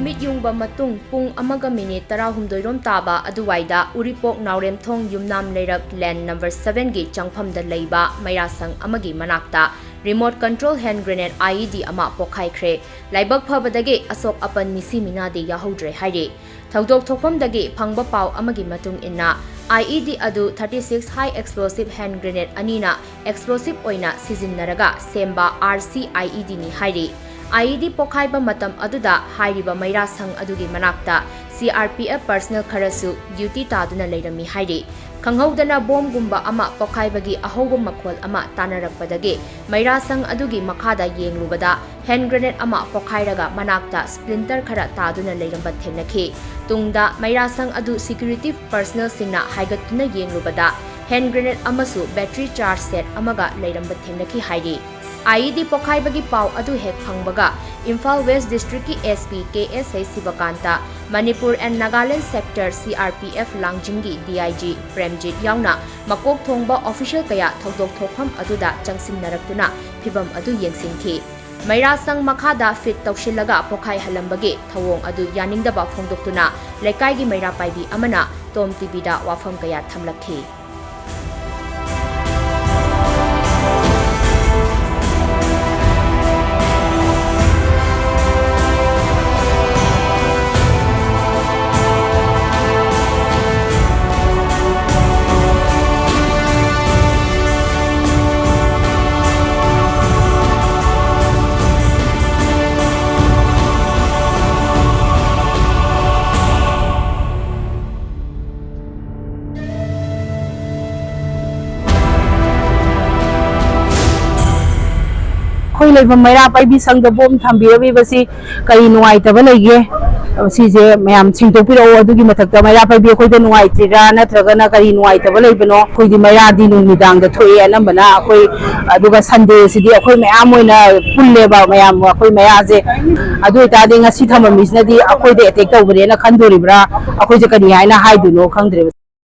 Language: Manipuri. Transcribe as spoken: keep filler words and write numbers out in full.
ꯅꯨꯃꯤꯠ ꯌꯨꯡꯕ ꯃꯇꯨꯡ ꯄꯨꯡ ꯑꯃꯒ ꯃꯤꯅꯤꯠ ꯇꯔꯥꯍꯨꯝꯗꯣꯏ ꯔꯣꯝ ꯇꯥꯕ ꯑꯗꯨꯋꯥꯏꯗ ꯎꯔꯤꯄꯣꯛ ꯅꯥꯎꯔꯦꯝꯊꯣꯡ ꯌꯨꯝꯅꯥꯝ ꯂꯩꯔꯛ ꯂꯦꯟ ꯅꯝꯕꯔ ꯁꯚꯦꯟꯒꯤ ꯆꯪꯐꯝꯗ ꯂꯩꯕ ꯃꯩꯔꯥꯁꯪ ꯑꯃꯒꯤ ꯃꯅꯥꯛꯇ remote control hand grenade I E D ꯑꯃ ꯄꯣꯈꯥꯏꯈ꯭ꯔꯦ꯫ ꯂꯥꯏꯕꯛ ꯐꯕꯗꯒꯤ ꯑꯁꯣꯛ ꯑꯄꯟ ꯃꯤꯁꯤ ꯃꯤꯅꯥꯗꯤ ꯌꯥꯎꯍꯧꯗ꯭ꯔꯦ ꯍꯥꯏꯔꯤ꯫ ꯊꯧꯗꯣꯛ ꯊꯣꯛꯐꯝꯗꯒꯤ ꯐꯪꯕ ꯄꯥꯎ ꯑꯃꯒꯤ ꯃꯇꯨꯡ ꯏꯟꯅ, I E D ꯑꯗꯨ thirty six high explosive hand grenade ꯑꯅꯤꯅ explosive ꯑꯣꯏꯅ ꯁꯤꯖꯤꯟꯅꯔꯒ ꯁꯦꯝꯕ R C I E Dꯅꯤ ꯍꯥꯏꯔꯤ꯫ I E D ꯄꯣꯈꯥꯏꯕ ꯃꯇꯝ ꯑꯗꯨꯗ ꯍꯥꯏꯔꯤꯕ ꯃꯩꯔꯥꯁꯪ ꯑꯗꯨꯒꯤ ꯃꯅꯥꯛꯇ C R P F personnel ꯈꯔꯁꯨ duty ꯇꯥꯗꯨꯅ ꯂꯩꯔꯝꯃꯤ ꯍꯥꯏꯔꯤ꯫ ꯈꯪꯍꯧꯗꯅ ꯕꯣꯝꯒꯨꯝꯕ ꯑꯃ ꯄꯣꯈꯥꯏꯕꯒꯤ ꯑꯍꯧꯕ ꯃꯈꯣꯜ ꯑꯃ ꯇꯥꯅꯔꯛꯄꯗꯒꯤ ꯃꯩꯔꯥꯁꯪ ꯑꯗꯨꯒꯤ ꯃꯈꯥꯗ ꯌꯦꯡꯂꯨꯕꯗ hand grenade ꯑꯃ ꯄꯣꯈꯥꯏꯔꯒ ꯃꯅꯥꯛꯇ splinter ꯈꯔ ꯇꯥꯗꯨꯅ ꯂꯩꯔꯝꯕ ꯊꯦꯡꯅꯈꯤ꯫ ꯇꯨꯡꯗ ꯃꯩꯔꯥꯁꯪ ꯑꯗꯨ security personnelꯁꯤꯡꯅ ꯍꯥꯏꯒꯠꯇꯨꯅ ꯌꯦꯡꯂꯨꯕꯗ hand grenade ꯑꯃꯁꯨ battery charge set ꯑꯃꯒ ꯂꯩꯔꯝꯕ ꯊꯦꯡꯅꯈꯤ ꯍꯥꯏꯔꯤ꯫ I E D ꯄꯣꯈꯥꯏꯕꯒꯤ ꯄꯥꯎ ꯑꯗꯨ ꯍꯦꯛ ꯐꯪꯕꯒ Imphal West Districtꯀꯤ S P K S I ꯁꯤꯕꯀꯥꯟꯇ, Manipur and Nagaland Sector C R P F ꯂꯥꯡꯖꯤꯡꯒꯤ D I G Premjit ꯌꯥꯎꯅ ꯃꯀꯣꯛ ꯊꯣꯡꯕ official ꯀꯌꯥ ꯊꯧꯗꯣꯛ ꯊꯣꯛꯐꯝ ꯑꯗꯨꯗ ꯆꯪꯁꯤꯟꯅꯔꯛꯇꯨꯅ ꯐꯤꯚꯝ ꯑꯗꯨ ꯌꯦꯡꯁꯤꯟꯈꯤ꯫ ꯃꯩꯔꯥꯁꯪ ꯃꯈꯥꯗ fit ꯇꯧꯁꯤꯜꯂꯒ ꯄꯣꯈꯥꯏꯍꯜꯂꯝꯕꯒꯤ ꯊꯧꯑꯣꯡ ꯑꯗꯨ ꯌꯥꯅꯤꯡꯗꯕ ꯐꯣꯡꯗꯣꯛꯇꯨꯅ ꯂꯩꯀꯥꯏꯒꯤ ꯃꯩꯔꯥ ꯄꯥꯏꯕꯤ ꯑꯃꯅ Tom T Vꯗ ꯋꯥꯐꯝ ꯀꯌꯥ ꯊꯝꯂꯛꯈꯤ꯫ ꯑꯩꯈꯣꯏ ꯂꯩꯐꯝ ꯃꯩꯔꯥ ꯄꯥꯏꯕꯤ ꯁꯪꯗ ꯕꯣꯝ ꯊꯝꯕꯤꯔꯝꯃꯤꯕꯁꯤ ꯀꯔꯤ ꯅꯨꯡꯉꯥꯏꯇꯕ ꯂꯩꯒꯦ? ꯁꯤꯁꯦ ꯃꯌꯥꯝ ꯁꯦꯡꯗꯣꯛꯄꯤꯔꯛꯑꯣ꯫ ꯑꯗꯨꯒꯤ ꯃꯊꯛꯇ ꯃꯩꯔꯥ ꯄꯥꯏꯕꯤ ꯑꯩꯈꯣꯏꯗ ꯅꯨꯡꯉꯥꯏꯇ꯭ꯔꯤꯔꯥ ꯅꯠꯇ꯭ꯔꯒꯅ ꯀꯔꯤ ꯅꯨꯡꯉꯥꯏꯇꯕ ꯂꯩꯕꯅꯣ? ꯑꯩꯈꯣꯏꯗꯤ ꯃꯩꯔꯥꯗꯤ ꯅꯨꯃꯤꯗꯥꯡꯗ ꯊꯣꯛꯑꯦ ꯑꯅꯝꯕꯅ ꯑꯩꯈꯣꯏ, ꯑꯗꯨꯒ Sundayꯁꯤꯗꯤ ꯑꯩꯈꯣꯏ ꯃꯌꯥꯝ ꯑꯣꯏꯅ ꯄꯨꯜꯂꯦꯕ, ꯃꯌꯥꯝ ꯑꯩꯈꯣꯏ ꯃꯩꯔꯥꯁꯦ꯫ ꯑꯗꯨ ꯑꯣꯏꯇꯥꯔꯗꯤ ꯉꯁꯤ ꯊꯝꯃꯝꯃꯤꯁꯤꯅꯗꯤ ꯑꯩꯈꯣꯏꯗ attack ꯇꯧꯕꯅꯦꯅ ꯈꯟꯗꯣꯔꯤꯕ꯭ꯔꯥ? ꯑꯩꯈꯣꯏꯁꯦ ꯀꯔꯤ ꯍꯥꯏꯅ ꯍꯥꯏꯗꯣꯏꯅꯣ ꯈꯪꯗ꯭ꯔꯦꯕ꯫